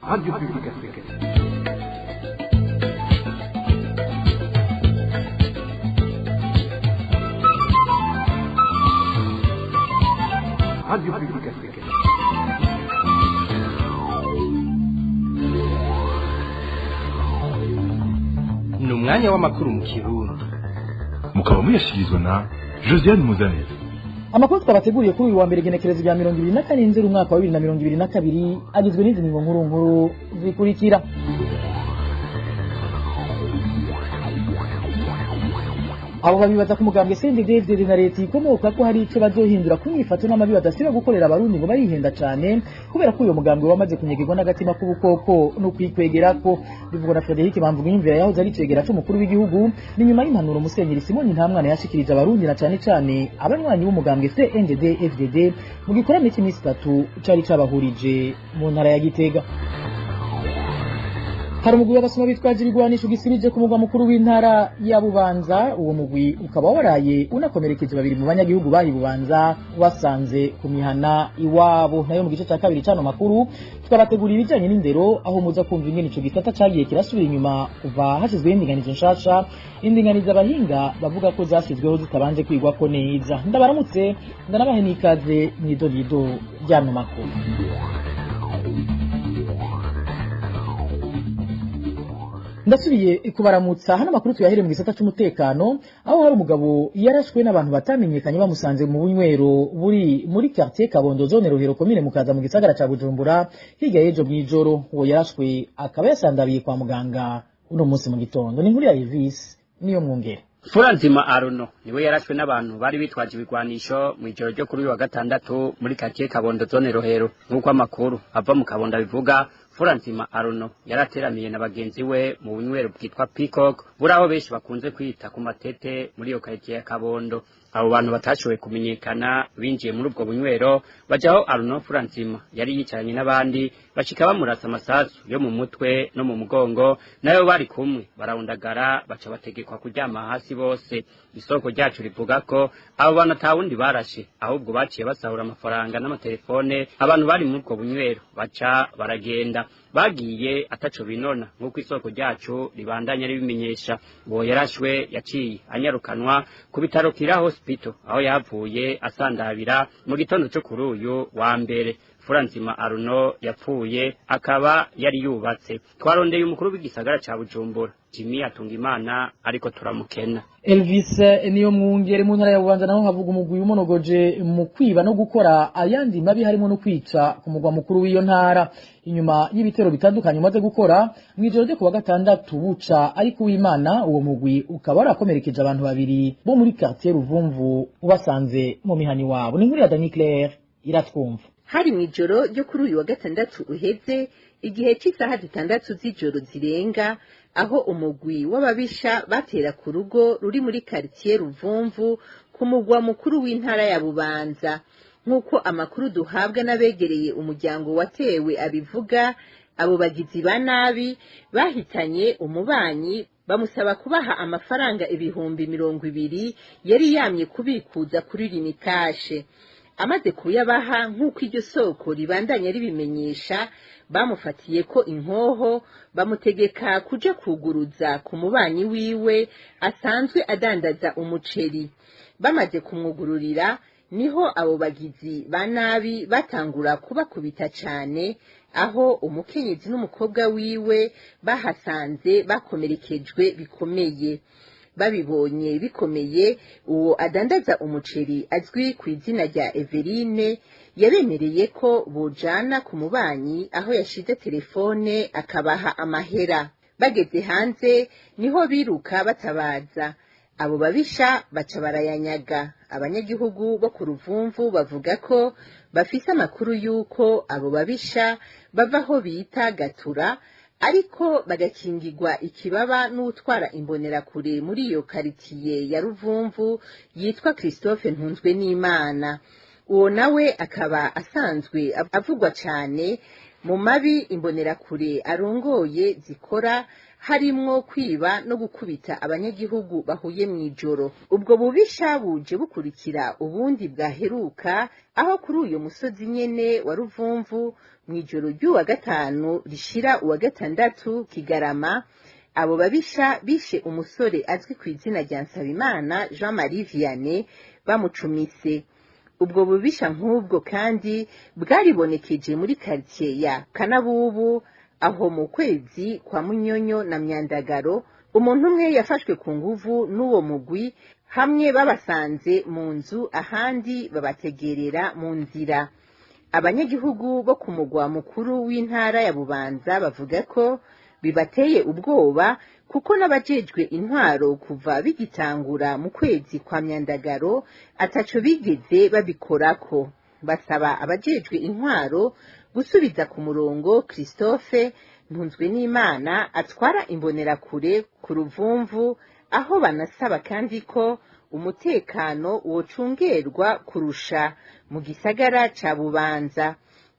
Radio Publique Africaine. Radio Publique Africaine. Ni umwanya w'amakuru mu Kirundi, mukaba muyashyikirizwa na Josiane Muzanire. Amakuru twabateguriye kuri uyu wa mbere, genekerezo rya 24 Nzeri umwaka wa 2022, agizwe n'izi ngingo nkuru nkuru zikurikira. Abo babibaza ku mugambwe CNDD-FDD na leta ikomoka ko hari ico bazohindura ku myifato n'amabi badasiba gukorera Abarundi, ngo barihenda cane, kubera ko uyo mugambwe wamaze kunyegerwa n'agatima k'ubukoko no kwikwegerako. Bivugwa na Frederic Bamvuga yahoze ari icegera c'umukuru w'igihugu. Ni nyuma y'impanuro Musenyeri Simoni Ntamwana yashikirije Abarundi, na cane cane abanywanyi b'umugambwe CNDD-FDD, mu gikorane c'imisi 3 cari cabahurije mu ntara ya Gitega. Hari umugwi w'abasoma bitwaje ibigwanisho gisibije ku mugwa mukuru w'intara ya Bubanza. Uwo mugwi ukaba waraye unakomerekeje babiri mu banyagihugu bahi Bubanza, wasanze ku mihana iwabo. Nayo mu gice cya kabiri cano makuru twabateguriye ibijanye n'indero, aho muza kumva ingene ico gisata cagiye kirasubira inyuma kuva hashyizweho indinganizo nshasha, indinganizo abahinga bavuga ko zashyizweho zitabanje kwigwako neza. Ndabaramutse, ndanabahe n'ikaze mw'idonido ry'ano makuru. Ndasubiye kubaramutsa. Hano makuru tuyahere mu gisata c'umutekano, aho hari umugabo yarashwe n'abantu batamenyekanye bamusanze mu bunywero buri muri quartier Kabondo, zone Rohero, commune Mukaza, mu gisagara ca Bujumbura, hirya y'ejo mw'ijoro. Uwo yarashwe akaba yasandabiye kwa muganga uno munsi mu gitondo. Ni inkuru ya Elvis niyo mwungere. Furanzima Aruno niwe yarashwe n'abantu bari bitwaje ibigwanisho mu ijoro ryo kuri uyu wa gatandatu muri quartier Kabondo, zone Rohero. Nk'uko amakuru ava mu Kabondo abivuga, Furanzima Aruno yarateramiye na bagenzi we mu bunywero bwitwa Peacock, buri aho benshi bakunze kwita ku Matete, muri iyo quartier ya Kabondo. Abo bantu batashoboye kumenyekana binjiye muri ubwo bunywero, bajaho Aruno Furanzima yari yicaranye n'abandi, bashika bamurasa amasasu yo mu mutwe no mu mugongo, nayo bari kumwe barawundagara, baca bategekwa kuryama hasi bose. Isoko ryacu rivuga ko abo bantu atawundi barashe, ahubwo baciye basahura amafaranga n'amatelefone abantu bari muri ubwo bunywero, baca baragenda. Bagiye ataco binona, nk'uko isoko ryacu ribandanya ribimenyesha. Uwo yarashwe yaciye anyarukanwa ku bitaro Kira Hospital, aho yavuye asandabira mu gitondo cyo kuri uyu wa mbere. Furanzima Aruno yapfuye akaba yari yubatse. Twarondeye umukuru w'igisagara ca Bujumbura, Jimmy Atungimana, ariko turamukena. Elvis niyo mwungere. Mu ntara ya Bubanza naho havuga umugwi umonogoje mu kwiba no gukora ayandi mabi, harimo no kwica, ku mugwa mukuru w'iyo ntara, inyuma y'ibitero bitandukanye umaze gukora. Mu ijoro ryo kuwa gatandatu buca ariko w'Imana, uwo mugwi ukaba warakomerekeje abantu babiri bo muri quartier Ruvumvu, ubasanze mu mihani wabo. Ni inkuru ya Dani Claire Iratwumva. Hari mu ijoro ryo kuri uyu wa gatandatu uheze, igihe cy'isaha 6 z'ijoro zirenga, aho umugwi w'ababisha batera ku rugo ruri muri quartier Ruvumvu ku mugwa mukuru w'intara ya Bubanza. Nk'uko amakuru duhabwa n'abegereye umuryango watewe abivuga, abo bagizi ba nabi bahitanye umubanyi, bamusaba kubaha amafaranga 20,000 yari yamye kubikuza kuri Lumicash. Amaze kuyabaha, nk'uko iryo soko ribandanya ribimenyesha, bamufatiye ko inkoho, bamutegeka kuja kuguruza ku mubanyi wiwe asanzwe adandaza umuceri. Bamaze kumwugururira, niho abo bagizi ba nabi batangura kubakubita cane, aho umukenyezi n'umukobwa wiwe bahasanze bakomerekejwe bikomeye. Babibonye bikomeye, uwo adandaza umuceri azwi ku izina rya Everine yabemereye ko bojana ku mubanyi aho yashize telefone, akabaha amahera. Bageze hanze niho biruka batabaza, abo babisha baca barayanyaga. Abanyagihugu bo ku Ruvumvu bavuga ko bafise amakuru y'uko abo babisha bava aho bita Gatura, ariko bagakingirwa ikibaba n'utwara imbonerakure muri iyo karitiye ya Ruvumvu yitwa Christophe Ntunzwe n'Imana. Uwo nawe akaba asanzwe avugwa cyane Mu mabi imbonerakure arongoye zikora harimwo kwiba no gukubita abanyagihugu bahuye mw'ijoro. Ubwo bubisha buje bukurikira ubundi bwaheruka, aho kuri uyo musozi nyene wa Ruvumvu mw'ijoro ry'uwa gatanu rishira uwa gatandatu Kigarama, abo babisha bishe umusore azwi ku izina rya Nsabimana Jean Marie Vianney bamucumise. Ubwo bubisha nk'ubwo kandi bwaribonekeje muri quartier ya Kanabubu, aho mu kwezi kwa Munyonyo na Myandagaro umuntu umwe yafashwe ku nguvu n'uwo mugwi, hamwe babasanze mu nzu ahandi babategerera mu nzira. Abanyagihugu bo ku mugwa mukuru w'intara ya Bubanza bavuga ko bibateye ubwoba, kuko n'abajejwe intwaro kuva bigitangura mu kwezi kwa Myandagaro ataco bigeze babikorako. Basaba abajejwe intwaro gusubiza ku murongo Christophe Ntunzwenimana atwara imbonerakure ku Ruvumvu, aho banasaba kandi ko umutekano wocungerwa kurusha mu gisagara ca Bubanza.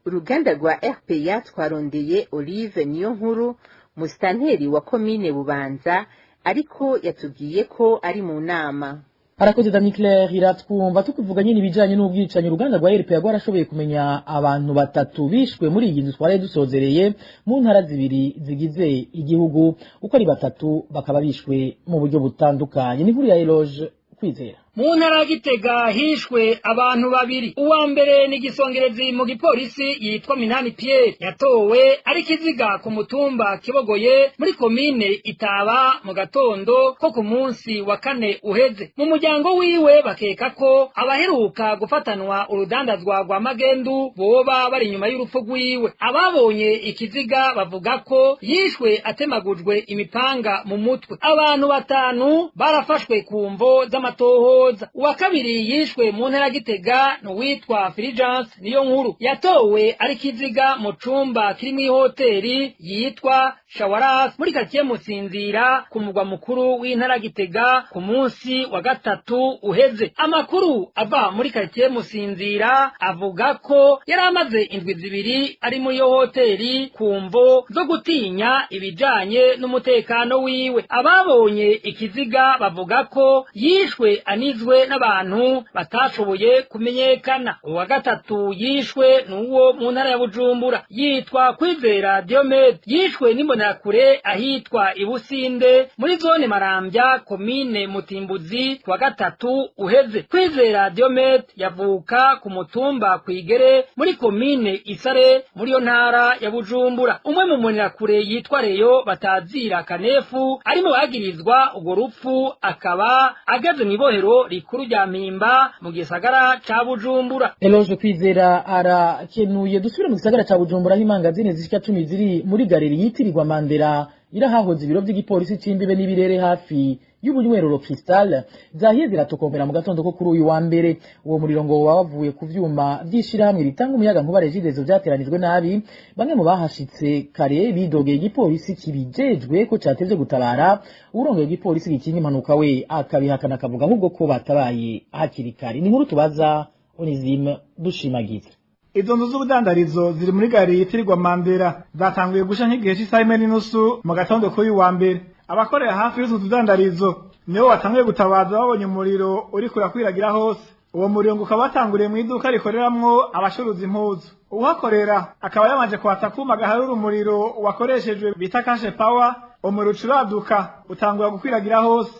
Uruganda rwa RPA twarondeye Olive Niyonkuru, musitanteri wa komine Bubanza, ariko yatubwiye ko ari mu nama. Arakoze Dani Claire iratwumva. Tukuvuga nyine ibijanye n'ubwicanyi, uruganda rwa RPA rwarashoboye kumenya abantu batatu bishwe muri iyi nzu twari dusozereye mu ntara zibiri zigize igihugu. Uko ari batatu bakaba bishwe mu buryo butandukanye. Ni inkuru ya Eloge Kwizera. Mu ntara ya Gitega hishwe abantu babiri. Uwa mbere ni igisongerezi mu gipolisi yitwa Minani Pierre, yatowe ari kiziga ku mutumba Kibogoye muri komine Itaba mu gatondo ko ku munsi wa kane uheze. Mu muryango wiwe bakeka ko abaheruka gufatanwa urudandazwa rwa magendu boba bari inyuma y'urupfu rwiwe. Ababonye ikiziga bavuga ko yishwe atemagujwe imipanga mu mutwe. Abantu batanu barafashwe ku mvo z'amatohoza. Uwa kabiri yishwe mu ntara ya Gitega ni uwitwa Fulgence niyo nkuru, yatowe ari kiziga mu cumba kiri mw'ihoteli yitwa Shawaras muri quartier Musinzira ku mugwa mukuru w'intara ya Gitega ku munsi wa gatatu uheze. Amakuru ava muri quartier Musinzira avuga ko yari amaze indwi zibiri ari muri iyo hoteli ku mvo zo gutinya ibijanye n'umutekano wiwe. Ababonye ikiziga bavuga ko yishwe anizwe n'abantu batashoboye kumenyekana. Uwa gatatu yishwe n'uwo mu ntara ya Bujumbura yitwa Kwizera Diomede, yishwe n'imbonerakure ahitwa Ibusinde muri zone Marambya komine Mutimbuzi kuwa gatatu uheze. Kwizera Diomede yavuka ku mutumba Kwigere muri komine Isare muri yo ntara ya Bujumbura. Umwe mu mbonerakure yitwa Reyo batazira Kanefu ari mu bagirizwa urwo rupfu, akaba ageze mw'ibohero rikuru rya Mpimba mu gisagara ca Bujumbura. Eloge Kwizera arakenuye. Dusubire mu gisagara ca Bujumbura, aho imangazini zishika 10 ziri muri galeri yitirirwa Mandela irahahoze ibiro vy'igipolisi c'imbibe n'ibirere hafi y'ubunywero Cristal zahiye ziratokombera mu gatondo ko kuri uyu wa mbere. Uwo muriro ngo wavuye ku vyuma vy'ishirahamwe ritanga umuyaga nkuba Regideso vyateranijwe nabi. Bamwe mu bahashitse kare bidogeye igipolisi kibijejwe ko catevye gutabara. Urongoye igipolisi gikinga impanuka we akabihakana, akavuga ahubwo ko batabaye hakiri kare. Ni inkuru tubaza Onizime Dushimagiza. Izo nzu z'ubudandarizo ziri muri gare yitirirwa Mandela zatanguye gusha nk'igihe c'isaha 1:30 mu gatondo k'uyu wa mbere. Abakorera hafi y'utwo tudandarizo nibo batanguye gutabaza babonye umuriro uriko urakwiragira hose. Uwo muriro ngo ukaba watanguriye mu iduka rikoreramwo abacuruza impuzu. Uhakorera akaba yabanje kwatsa akuma gaharura umuriro wakoreshejwe bita cash power, umuriro ucuraduka utangura gukwiragira hose.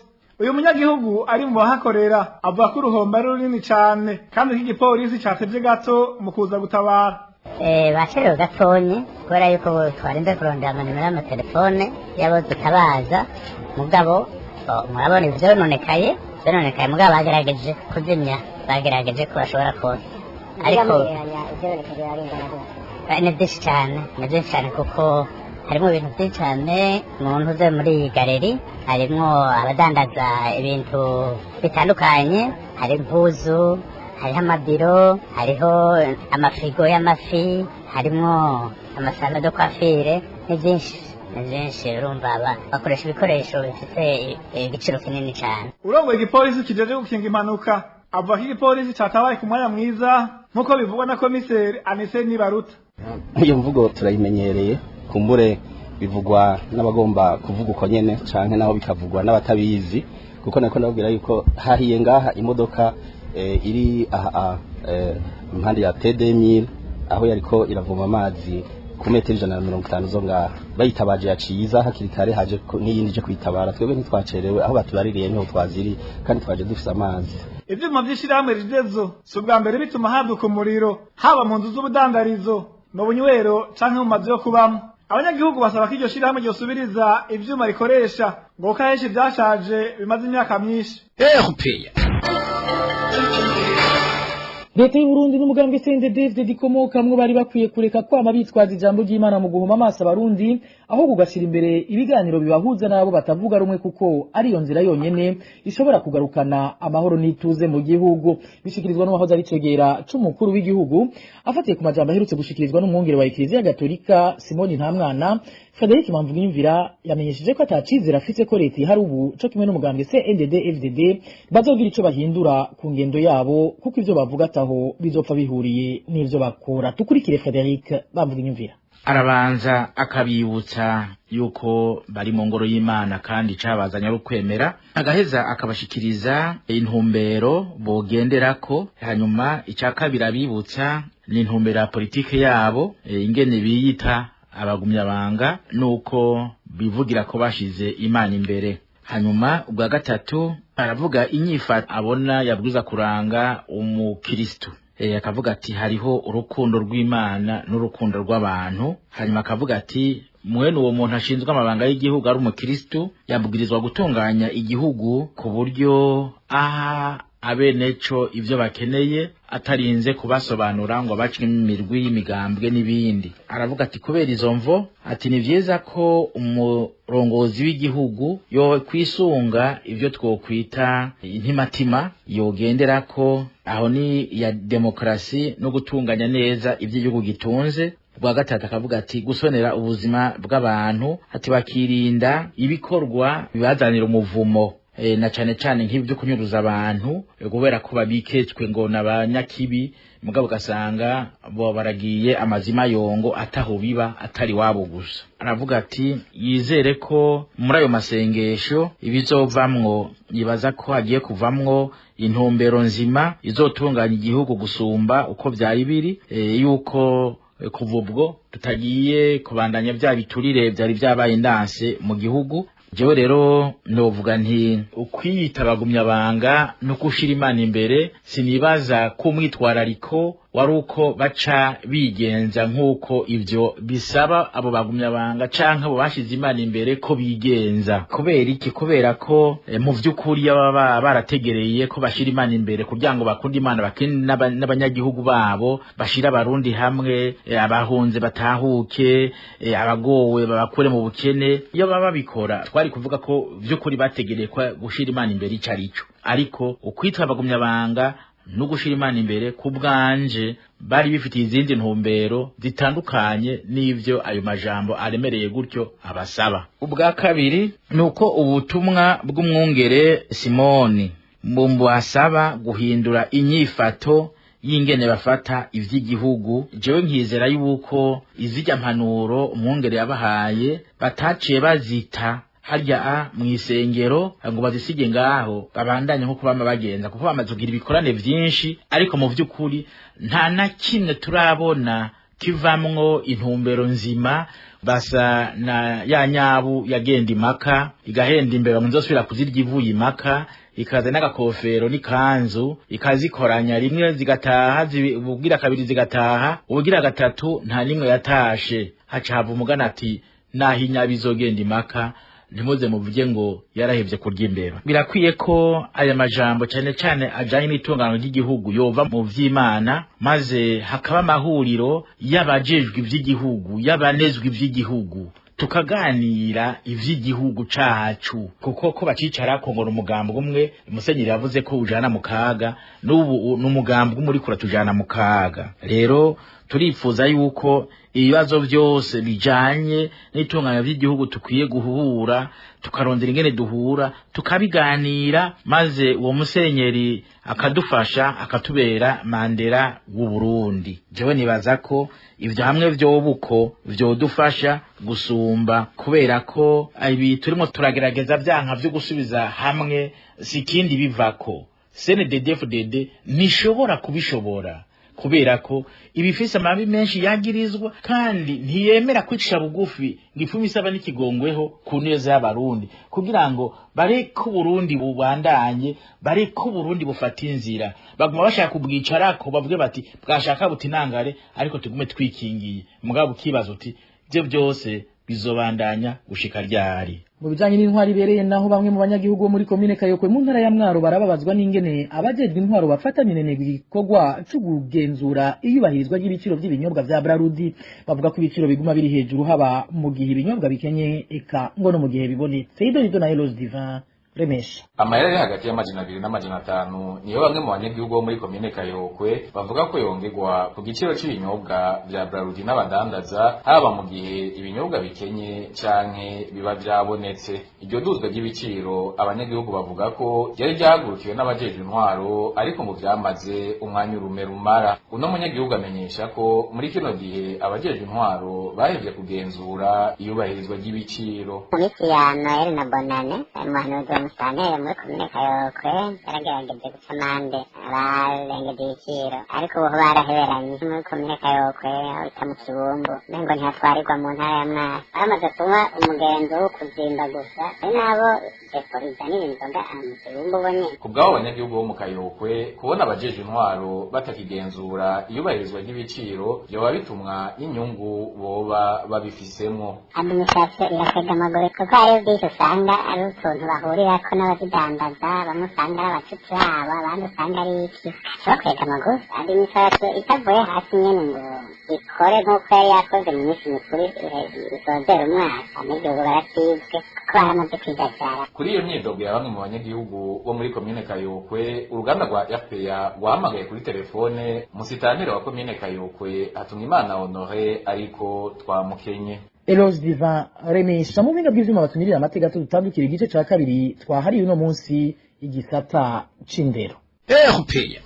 Uyu munyagihugu ari mu bahakorera avuga ko uruhombo ari runini cane kandi ko igipolisi catevye gato mu kuza gutabara. Bacerewe gatonye kubera yuko twarinze kurondera amanimero y'amatelefone y'abo dutabaza, mugabo murabona ivyononekaye mugabo bagerageje kuzimya, bagerageje ko bashobora kose, ariko ni vyinshi cane, ni vyinshi cane kuko harimo ibintu byinshi cyane. Mu ntuze muri iyi galeri harimo abadandaza ibintu bitandukanye, hari impuzu, hariho amabiro, hariho amafirigo y'amafi, harimo amasalo de coiffure, ni byinshi, ni byinshi. Urumva bakoresha ibikoresho bifite igiciro kinini cyane. Urongoye igipolisi kijeje gukinga impanuka avuga ko igipolisi catabaye ku mwanya mwiza nk'uko bivugwa na komiseri Anise Nibaruta. Iyo mvugo turayimenyereye, kumbure bivugwa n'abagomba kuvuga uko nyene canke naho bikavugwa n'abatabizi, kuko nako ndababwira yuko hahiye ngaha imodoka iri aha impande ya TD1000 aho yariko iravoma amazi ku metero 150 zo ngaha, bayitabaje yaciza hakiri kare, haje n'iyindi je kwitabara. Twebwe ntitwacerewe, aho batubaririye niho twaziri kandi twaje dufise amazi. Ivyuma vy'ishirahamwe Regideso si ubwa mbere bituma haduka umuriro, haba mu nzu z'ubudandarizo, mu bunywero canke mu mazu yo kubamwo. Abanyagihugu basaba ko iryo shirahamwe ryosubiriza ivyuma rikoresha ngo kuko ahenshi vyashaje bimaze imyaka myinshi. Leta y'u Burundi n'umugambi CNDD-FDD ikomokamwo bari bakwiye kureka kwama bitwaza ijambo ry'Imana mu guhuma amaso abarundi, aho kugashira imbere ibiganiro bibahuza n'abo batavuga rumwe, kuko ariyo nzira yonyene ishobora kugarukana amahoro n'ituze mu gihugu. Bishikirizwa n'uwahoze ari cegera c'umukuru w'igihugu, afatiye ku majambo aherutse gushikirizwa n'umwungere wa Eklezia Gatolika Simoni Ntamwana. Frederic Mamvugimvira yamenyesheje ko atacizera afise ko leta ihari ubu co kimwe n'umugambwe CNDD-FDD bazogira ico bahindura ku ngendo yabo, kuko ivyo bavuga ataho bizopfa bihuriye n'ivyo bakora. Tukurikire Frederic Bamvuginyumvira. Arabanza akabibutsa yuko bari mu ngoro y'Imana kandi cabazanye ari ukwemera, agaheza akabashikiriza intumbero bogenderako. Hanyuma icya kabiri abibutsa ni intumbero ya politike yabo, ingene biyita abagumyabanga nuko bivugira ko bashize Imana imbere. Hanyuma ubwa gatatu aravuga inyifato abona yabwiza kuranga umukristo, akavuga ati hariho urukundo rw'Imana n'urukundo rw'abantu. Hanyuma akavuga ati mwene uwo muntu ashinzwe amabanga y'igihugu ari umukristo yabwirizwa gutunganya igihugu ku buryo aha abeneco ivyo bakeneye atarinze kubasobanura ngo bacwe imirwi y'imigambwe n'ibindi. Aravuga ati kubera izo mvo, ati ni vyiza ko umurongozi w'igihugu yo kwisunga ivyo twokwita intimatima yogenderako, aho ni ya demokrasi no gutunganya neza ivyo igihugu gitunze. Ubwa gatatu akavuga ati gusonera ubuzima bw'abantu, ati bakirinda ibikorwa bibazanira umuvumo, na cane cane nk'ibyo kunyuruza abantu, kubera ko babiketswe ngo n'abanyakibi, mugabo ugasanga bo baragiye amazima yongo ataho biba atari wabo gusa. Aravuga ati yizere ko muri ayo masengesho ibizovamwo, yibaza ko hagiye kuvamwo intumbero nzima izotunganya igihugu gusumba uko vyari biri, yuko kuva ubwo tutagiye kubandanya bya biturire byari byabaye ndanse mu gihugu. Jewe rero novuga nti ukwiyita abagumyabanga no gushira Imana imbere, sinibaza ko umwitwarariko wari uko baca bigenza nk'uko ivyo bisaba abo bagumyabanga canke abo bashize Imana imbere ko bigenza. Kubera iki? Kubera ko mu vy'ukuri baba barategereye ko bashira Imana imbere kugira ngo bakunde Imana, bakinde n'abanyagihugu babo, bashira abarundi hamwe, abahunze batahuke, abagowe babakure mu bukene. Iyo baba babikora twari kuvuga ko vy'ukuri bategereye ko gushira Imana imbere ico arico. Ariko ukwitwa abagumyabanga no gushira Imana imbere ku bwanje bari bifitiye izindi ntumbero zitandukanye n'ivyo ayo majambo aremereye gutyo abasaba. Ubwa kabiri nuko ubutumwa bw'umwungere Simoni mbasaba guhindura inyifato y'ingene bafata ivy'igihugu. Jewe nkizera yuko izijya mpanuro umwungere yabahaye bataciye bazita harya a mw'isengero ngo bazisige ngaho babandanye nko kubama bagenza, kuko bamaze kugira ibikorane vyinshi, ariko mu vy'ukuri nta na kimwe turabona kivamwo intumbero nzima. Basa na ya nyabu yagenda imaka igahenda imbeba ngo nzosubira kuzirya ivuye imaka, ikaza n'agakofero n'ikanzu ikazikoranya, rimwe zigataha, ubugira kabiri zigataha, ubugira gatatu nta nimwe yatashe. Haca hava umugana ati naho inyabu izogenda imaka ntimuze muvuge ngo yarahevye kurya imbeba. Birakwiye ko aya majambo cane cane ajanye n'itungano ry'igihugu yova mu vy'Imana, maze hakaba amahuriro y'abajejwe ivy'igihugu, y'abanezwe ivy'igihugu, tukaganira ivy'igihugu cacu, kuko ko bacicarako ngo n'umugambi umwe. Musenyeri yavuze ko ujana mu kaga, n'ubu n'umugambi umwe uriko uratujana mu kaga. Rero Turifuza yuko ibibazo byose bijanye n'itunganya ry'igihugu tukwiye guhura, tukarondera ingene duhura, tukabiganira, maze uwo musenyeri akadufasha akatubera Mandela w'u Burundi. Jewe nibaza ko ivyo hamwe vyobuko vyodufasha gusumba, kubera ko ibi turimo turagerageza vyanka vyo gusubiza hamwe sikindi bivako. CNDD-FDD ntishobora kubishobora kubera ko ibifise amabi menshi yagirizwa, kandi ntiyemera kwicisha bugufi ngo ifume isaba n'ikigongweho ku neza y'Abarundi, kugira ngo bareke Uburundi bubandanye, bareke Uburundi bufata inzira. Baguma bashaka kubwicarako bavuge bati bwashaka butinangare, ariko tugume twikingiye. Mugabo ukibaza uti ivyo byose bizobandanya gushika ryari? Mu bijanye n'intwaro ibereye naho, bamwe mu banyagihugu bo muri komine Kayokwe mu ntara ya Mwaro barababazwa n'ingene abajejwe intwaro bafata minenegwe igikorwa co kugenzura iyubahirizwa ry'ibiciro vy'ibinyobwa vya Brarudi. Bavuga ko ibiciro biguma biri hejuru haba mu gihe ibinyobwa bikenye, eka ngo no mu gihe bibonetse. Ido na Eloge Divin Remesha. Amahera ari hagati y'200 na 500 niyo bamwe mu banyagihugu bo muri komine Kayokwe bavuga ko yongerwa ku giciro c'ibinyobwa vya Brarudi n'abadandaza, haba mu gihe ibinyobwa bikenye canke biba vyabonetse. Iryo duzwa ry'ibiciro abanyagihugu bavuga ko ryari ryahagurukiwe n'abajejwe intwaro, ariko ngo vyamaze umwanya urume rumara. Uno munyagihugu amenyesha ko muri kino gihe abajejwe intwaro bahevye kugenzura iyubahirizwa ry'ibiciro. Mu minsi ya Noel na Bonane, umuhanuzi wa musitanteri muri komine Kayokwe yaragerageje guca amande abarengeje ibiciro, ariko ubu baraheberanye. Muri komine Kayokwe aho bita mu Kibumbu, umengo ntihatwarirwa mu ntara ya Mwaro. Baramaze kunywa umugenzo wo kuzimba gusa, ari nabo depo izanira inzoga aha mu Kibumbu bo nyene. Ku bw'abo banyagihugu bo mu Kayokwe, kubona abajejwe intwaro batakigenzura iyubahirizwa ry'ibiciro vyoba bitumwa n'inyungu boba babifisemwo. Administration irakwega amaguru, kuko hariho byinshi usanga ari utuntu bahurirako n'abazidandaza, bamwe usanga ari abacuti babo, abandi usanga ari iki, bakwega amaguru. Administration itavuye hasi nyene ngo ikore nk'uko yari yakoze mu minsi mikuru isozera umwaka, abanyagihugu barasizwe kuko baramaze kwidajara. Kuri iyo myidogo ya bamwe mu banyagihugu bo muri komine Kayokwe, uruganda rwa RPA rwahamagaye kuri telefone musitanire wa komine Kayokwe Hatungimana Honore, ariko twamukenye. Eloge Divin Remesha. Mu buhinga bw'ivyuma batumirira amateka, tutandukira igice ca kabiri twahariye uno munsi igisata c'indero. RPA.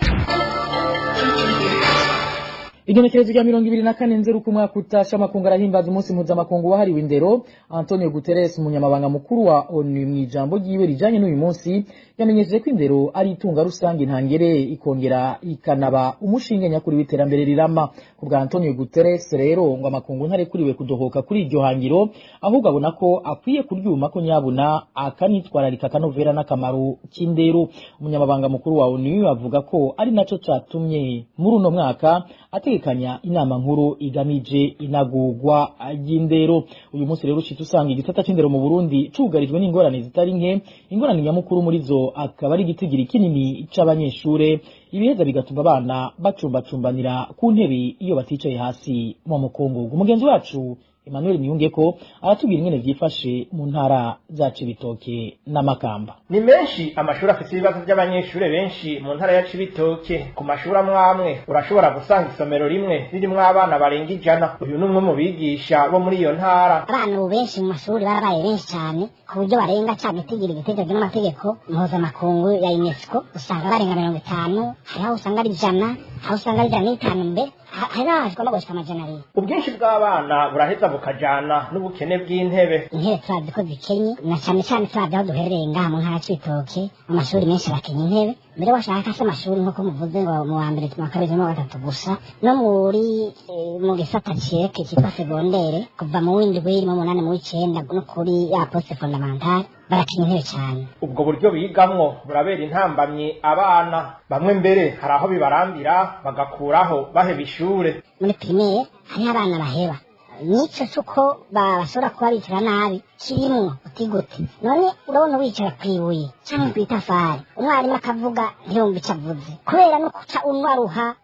Igenekerezo rya 24 Nzero ku mwaka utashe, amakungu arahimbaza umunsi mpuzamakungu wahariwe indero. Antonio Guterres, umunyamabanga mukuru wa ONU, mu ijambo ryiwe rijanye n'uyu munsi yamenyesheje ko indero ari itunga rusange ntangere, ikongera ikanaba umushinge nyakuri w'iterambere rirama. Ku bwa Antonio Guterres rero, ngo amakungu ntarekuriwe kudohoka kuri iryo hangiro, ahubwo abona ko akwiye kuryuma ko nyabuna akanitwararika akanovera n'akamaro k'indero. Umunyamabanga mukuru wa ONU avuga ko ari naco catumye muri uno mwaka ategekanya inama nkuru igamije inagurwa ry'indero. Uyu munsi rero ushitse usanga igisata c'indero mu Burundi cugarijwe n'ingorane zitari nke. Ingorane nyamukuru muri zo akaba ari igitigiri kinini c'abanyeshure, ibiheza bigatuma abana bacumbacumbanira ku ntebe iyo baticaye hasi mu mukungugu. Umugenzi wacu Emmanuel Niyungeko aratubwira ingene vyifashe mu ntara za Cibitoke n'Amakamba. Ni menshi amashuri afise ibibazo by'abanyeshure benshi mu ntara ya Cibitoke. Ku mashuri amwe amwe urashobora gusanga isomero rimwe ririmwo abana barenga 100. Uyu ni umwe mu bigisha bo muri iyo ntara. Abana ubu benshi mu mashuri barabaye benshi cyane, ku buryo barenga ca gitigiri gitegetswe n'amategeko mpuzamakungu ya UNESCO. Usanga barenga 50, hari aho usanga ari 100, aho usanga ari 105, mbere hari n'aho hagomba gushika 200. Ubwinshi bw'abana buraheza bukajana n'ubukene bw'intebe. Intebe turazi ko zikenye, na cane cane turavye aho duherereye ngaha mu ntara ya Cibitoke, amashuri menshi arakenye intebe. Mbere washaka se amashuri nk'uko muvuze ngo mu wa mbere, mu wa kabiri no mu wa gatatu gusa, no muri mu gisata cereke citwa segondere, kuva mu w'indwi, mu munani, mu w'icenda no kuri ya poste fondamentale, barakenya intebe cane. Ubwo buryo bigamwo burabera intambamyi abana bamwe, mbere hari aho bibarambira bagakuraho baheba ishure. Muri primaire hariho abana baheba Nico c'uko bashobora kuba bicara nabi kirimwo utigute. None urabona wicara kw'ibuye canke kw'itafari, umwarimu akavuga ntiyumve ico avuze, kubera no kuca unwaruha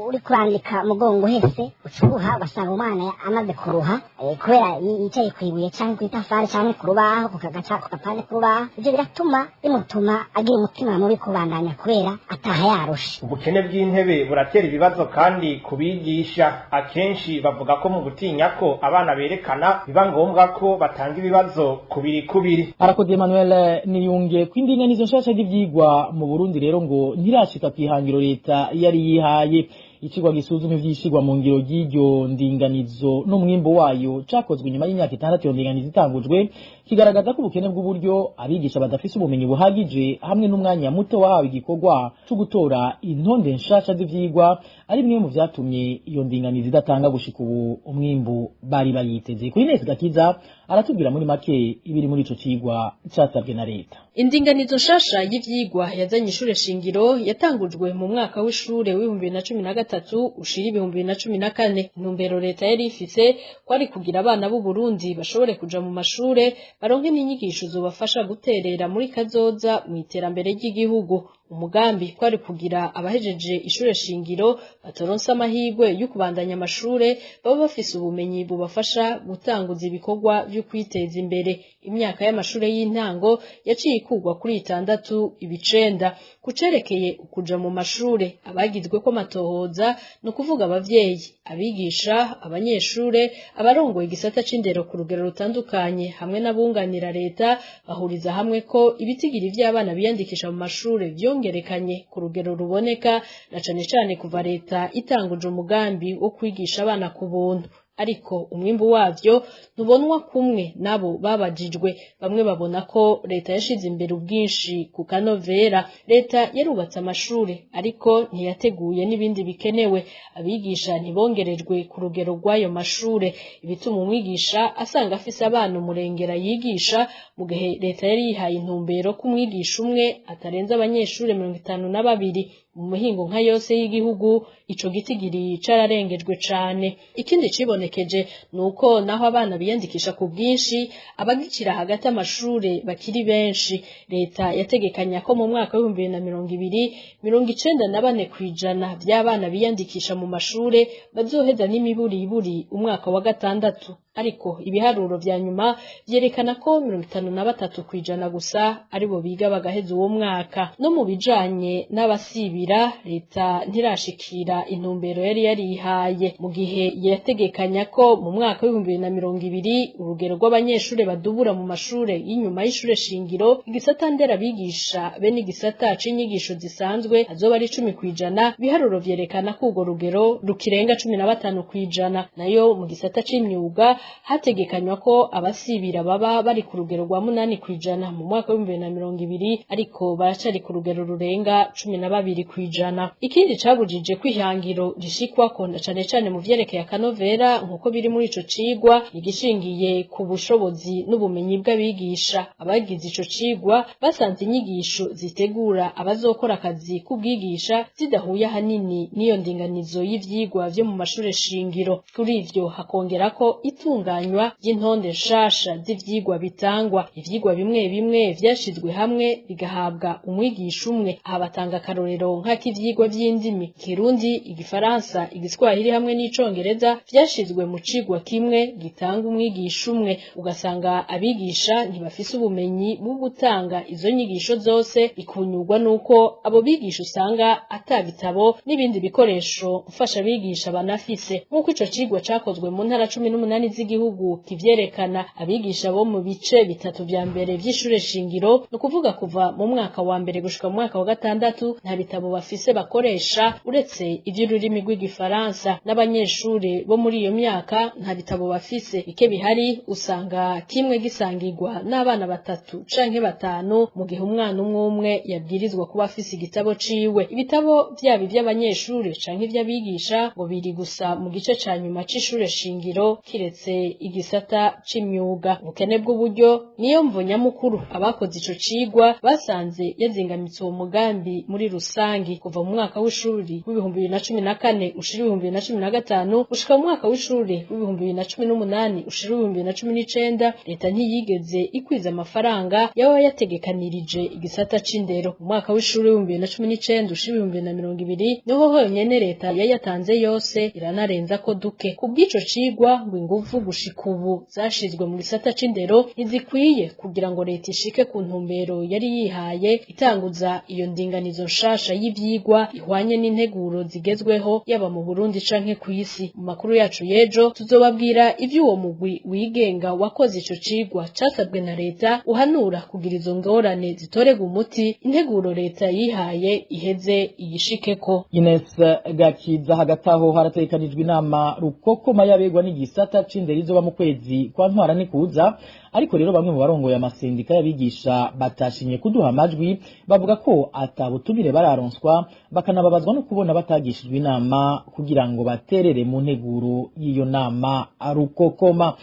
uri kurandika umugongo uhese ucuruha, ugasanga umwana amaze kuruha kubera yicaye kw'ibuye canke kw'itafari canke ku rubaho, ku kagaca ku gapande k'urubaho. Ivyo biratuma bimutuma agira umutima mubi kubandanya kubera ataha yarushe. Ubukene bw'intebe buratera ibibazo kandi kubigisha. Akenshi bavuga ko mu gutinya ko abana berekana biba ngombwa ko batanga ibibazo kubiri kubiri. Arakoze Emmanuel Niyunge. Kw'indinganizo nshasha y'ivyigwa mu Burundi rero ngo ntirashika kw'ihangiro leta yari yihaye. Icigwa gisuzuma ivyishigwa mu ngiro ry'iryo ndinganizo n'umwimbu wayo cakozwe inyuma y'imyaka 6 iyo ndinganizo itangujwe, kigaragaza ko ubukene bw'uburyo, abigisha badafise ubumenyi buhagije hamwe n'umwanya muto wahawe igikorwa co gutora intonde nshasha z'ivyigwa ari bimwe mu vyatumye iyo ndinganizo idatanga gushika ubu umwimbu bari bayiteze. Kuri Nesi Gakiza aratubwira muri make ibiri muri ico cigwa casabwe na leta. Indinganizo nshasha y'ivyigwa yazanye ishure shingiro yatangujwe mu mwaka w'ishure w'ibihumbi bibiri na cumi na gatatu ushira 2014. Intumbero leta yari ifise kwari kugira abana b'u Burundi bashobore kuja mu mashure baronke n'inyigisho zobafasha guterera muri kazoza mu iterambere ry'igihugu. Umugambi kwari kugira abahejeje ishure shingiro batoronse amahirwe yo kubandanya amashure baba bafise ubumenyi bubafasha gutanguza ibikorwa vyo kwiteza imbere. Imyaka y'amashure y'intango yaciye ikurwa kuri 6 ibicenda. Kucerekeye ukuja mu mashure, abagizwe ko amatohoza ni ukuvuga abavyeyi, abigisha, abanyeshure, abarongoye igisata c'indero ku rugero rutandukanye hamwe n'abunganira leta, bahuriza hamwe ko ibitigiri vy'abana biyandikisha mu mashure vyongerekanye ku rugero ruboneka, na cane cane kuva leta itanguje umugambi wo kwigisha abana ku buntu. Ariko umwimbu wavyo ntubonwa kumwe nabo babajijwe. Bamwe babona ko leta yashize imbere ubwinshi ku kanovera. Leta yarubatse amashure ariko ntiyateguye n'ibindi bikenewe. Abigisha ntibongerejwe ku rugero rw'ayo mashure, ibituma umwigisha asanga afise abana umurengera yigisha, mu gihe leta yari yihaye intumbero ko umwigisha umwe atarenza abanyeshure 52. Mu mihingo nka yose y'igihugu ico gitigiri cararengejwe cane. Ikindi cibonekeje nuko naho abana biyandikisha ku bwinshi, abagicira hagati amashure bakiri benshi. Leta yategekanya ko mu mwaka w'ibihumbi bibiri na mirongo ibiri, 94% vy'abana biyandikisha mu mashure bazoheza n'imiburiburi umwaka wa 6. Ariko ibiharuro vya nyuma vyerekana ko 53% gusa aribo biga bagaheza uwo mwaka. No mu bijanye n'abasibira, leta ntirashikira intumbero yari yarihaye, mu gihe yategekanya ko mu mwaka w'ibihumbi bibiri na mirongo ibiri urugero rw'abanyeshure badubura mu mashure y'inyuma y'ishure shingiro, igisata nderabigisha be n'igisata c'inyigisho zisanzwe azoba ari 10%. Ibiharuro vyerekana ko urwo rugero rukirenga 15%. Nayo mu gisata c'imyuga hategekanywa ko abasibira baba bari ku rugero rwa 8% mu mwaka w'ibihumbi bibiri na mirongo ibiri, ariko baracari ku rugero rurenga 12%. Ikindi cabujije kwihangiro rishikwako na cane cane mu vyerekeye akanovera nkuko biri muri ico cigwa, igishingiye ku bushobozi n'ubumenyi bw'abigisha. Abagize ico cigwa basanze inyigisho zitegura abazokora akazi k'ubwigisha zidahuye ahanini n'iyo ndinganizo y'ivyigwa vyo mu mashure shingiro. Kuri ivyo hakongerako itunganywa ry'intonde nshasha z'ivyigwa bitangwa. Ivyigwa bimwe bimwe vyashizwe hamwe bigahabwa umwigisha umwe. Aha batanga akarorero nk'ak'ivyigwa vy'indimi Kirundi, Igifaransa, Igiswahili hamwe n'Icongereza vyashizwe mu cigwa kimwe gitanga umwigisha umwe, ugasanga abigisha ntibafise ubumenyi bwo gutanga izo nyigisho zose, bikunyurwa nuko abo bigisha usanga ata bitabo n'ibindi bikoresho mfasha abigisha banafise. Nk'uko ico cigwa cakozwe mu ntara 18 z'igihugu kivyerekana, abigisha bo mu bice bitatu vya mbere vy'ishure shingiro, ni ukuvuga kuva mu mwaka wa mbere gushika mu mwaka wa 6, nta bitabo bafise bakoresha uretse ivy'ururimi rw'igifaransa. N'abanyeshure bo muri iyo myaka nta bitabo bafise. Bike bihari usanga kimwe gisangirwa n'abana 3 canke 5, mu gihe umwana umwe umwe yabwirizwa kuba afise igitabo ciwe. Ibitabo vyaba ivy'abanyeshure canke ivy'abigisha ngo biri gusa mu gice ca nyuma c'ishure shingiro, kiretse kiretse igisata c'imyuga. Ubukene bw'uburyo niyo mvo nyamukuru abakoze ico cigwa basanze yazingamitse uwo mugambi muri rusangi. Kuva mu mwaka w'ishuri w'2014 ushira 2015 gushika mu mwaka w'ishuri w'2018 ushira 2019, leta ntiyigeze ikwiza amafaranga yaba yategekanirije igisata c'indero. Mu mwaka w'ishuri w'2019 ushira 2020 niho honyene leta yayatanze yose, iranarenza ko duke. Kubw'ico cigwa ngo inguvu gushika ubu zashizwe mu gisata c'indero ntizikwiye kugira ngo leta ishike ku ntumbero yari yihaye itanguza iyo ndinganizo nshasha y'ivyigwa ihwanye n'integuro zigezweho yaba mu Burundi canke kw'isi. Mu makuru yacu y'ejo tuzobabwira ivy'uwo mugwi wigenga wakoze ico cigwa casabwe na leta uhanura kugira izo ngorane zitorerwa umuti, integuro leta yihaye iheze iyishikeko. Ines Gakiza. Hagati aho harategekanijwe inama rukokoma y'abegwa n'igisata c'indero izoba mu kwezi kwa ntwara kuza, ariko rero bamwe mu barongoye amasendika y'abigisha batashimye kuduha amajwi, bavuga ko atabutumire bararonswa, bakanababazwa no kubona batagishijwe inama kugira ngo baterere mu nteguro y'iyo nama rukokoma.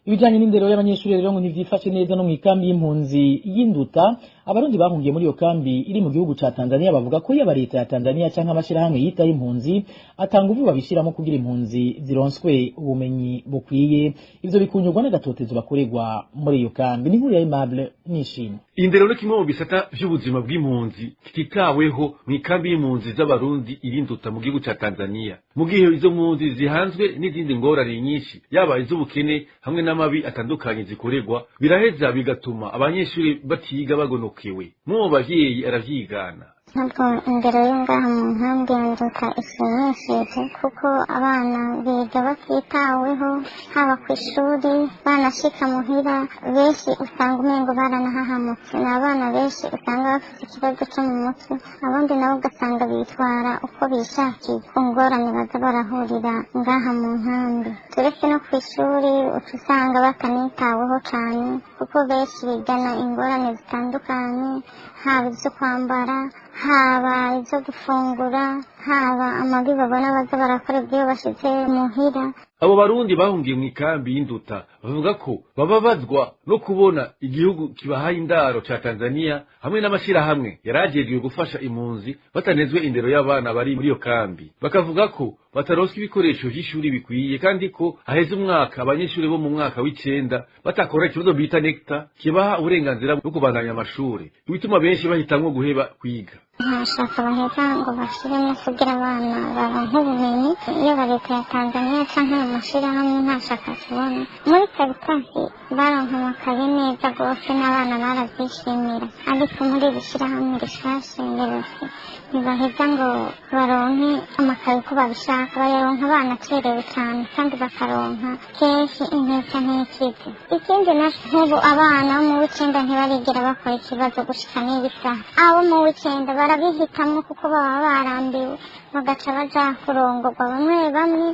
Ibijanye n'indero y'abanyeshuri rero ngo ntivyifashe neza no mw'ikambi y'impunzi y'Induta. Abarundi bahungiye muri iyo kambi iri mu gihugu ca Tanzania bavuga ko yaba leta ya Tanzania canke amashirahamwe yitaho impunzi atanga ubu babishiramo kugira impunzi zironswe ubumenyi bukwiye. Ivyo bikunyurwa n'agatotezo bakorerwa muri iyo kambi. Ni inkuru ya Aimable Nishimwe. Indero ni kimwe mu bisata vy'ubuzima bw'impunzi kititaweho mw'ikambi y'impunzi z'Abarundi iri Nduta mu gihugu ca Tanzania, mu gihe izo mpunzi zihanzwe n'izindi ngorane nyinshi, yaba iz'ubukene hamwe n'amabi atandukanye zikorerwa, biraheza bigatuma abanyeshuri batiga bagonokewe. N'uwo bavyeyi aravyigana. Ntabwo indero yo ngaha mu nkambi ya Nduta ishimishije, kuko abana biga batitaweho, haba ku ishuri, banashika muhira benshi usanga umengo baranahahamutse. Ni abana benshi usanga bafite ikibazo cyo mu mutwe, abandi nabo ugasanga bitwara uko bishakiye ku ngorane baza barahurira ngaha mu nkambi. Turetse no ku ishuri, uca usanga batanitaweho cane, kuko benshi bigana ingorane zitandukanye, haba izo kwambara, haba izo gufungura, haba amabi babona baza barakorerwa iyo bashitse muhira. Abo Barundi bahungiye mu ikambi y'Induta bavuga ko bababazwa no kubona igihugu kibahaye indaro ca Tanzania hamwe n'amashirahamwe yarajejwe gufasha impunzi batanezwe indero y'abana bari muri iyo kambi. Bakavuga ko bataronswa ibikoresho vy'ishuri bikwiye, kandi ko haheze umwaka abanyeshuri bo mu mwaka w'icenda batakora ikibazo bita nekta kibaha uburenganzira bwo kubandanya amashuri, ibituma benshi bahitamwo guheba kwiga. Nta shaka baheza ngo bashiremo kugira abana baronke ubumenyi. Iyo ba leta ya Tanzania canke mu mashirahamwe nta shaka tubona. Muri Karitasi baronka amakaye neza rwose n'abana baravyishimira, ariko muri iri shirahamwe rishasha ngerose ntibaheza ngo baronke amakaye uko babishaka, bayaronka banacerewe cane kandi bakaronka kenshi inteka ntikize. Ikindi naco, nk'ubu abana bo mu w'icenda ntibarigera bakora ikibazo gushika n'iyi saha. Abo mu w'icenda barabihitamwo kuko baba barambiwe, bagaca baja kurongorwa bamwe bamwe,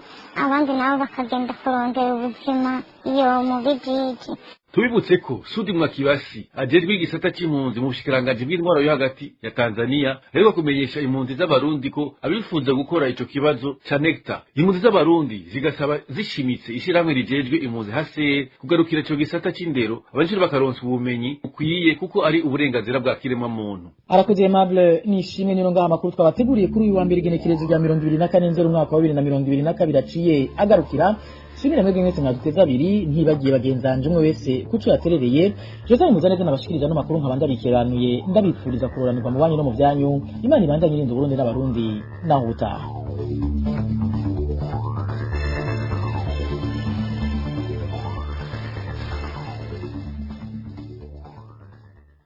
abandi nabo bakagenda kurondera ubuzima iyo mu bijiji. Tubibutse ko Sudi Mwakibasi ajejwe igisata c'impunzi mu bushikiranganji bw'intwaro yo hagati ya Tanzania aheruka kumenyesha impunzi z'Abarundi ko abifuza gukora ico kibazo ca nekta, impunzi z'Abarundi zigasaba zishimitse ishirahamwe rijejwe impunzi HCR kugarukira ico gisata c'indero, abanyeshuri bakaronswa ubumenyi bukwiye kuko ari uburenganzira bwa kiremwa muntu. Arakoze Aimable Nishimwe. Nino ngaha amakuru twabateguriye kuri uyu wa mbere igenekerezo rya 24 Nzero umwaka wa 2022 aciye agarukira. Shimira mwebwe mwese mwaduteze abiri, ntibagiye bagenzanje umwe wese kuco yaterereye. Joseph Muzaneze nabashikiriza no makuru nkaba ndabikeranuye, ndabipfuriza kuroranirwa mu banyu no mu vyanyu. Imana ibandanye irinda Uburundi n'Abarundi. Naho ubutaha.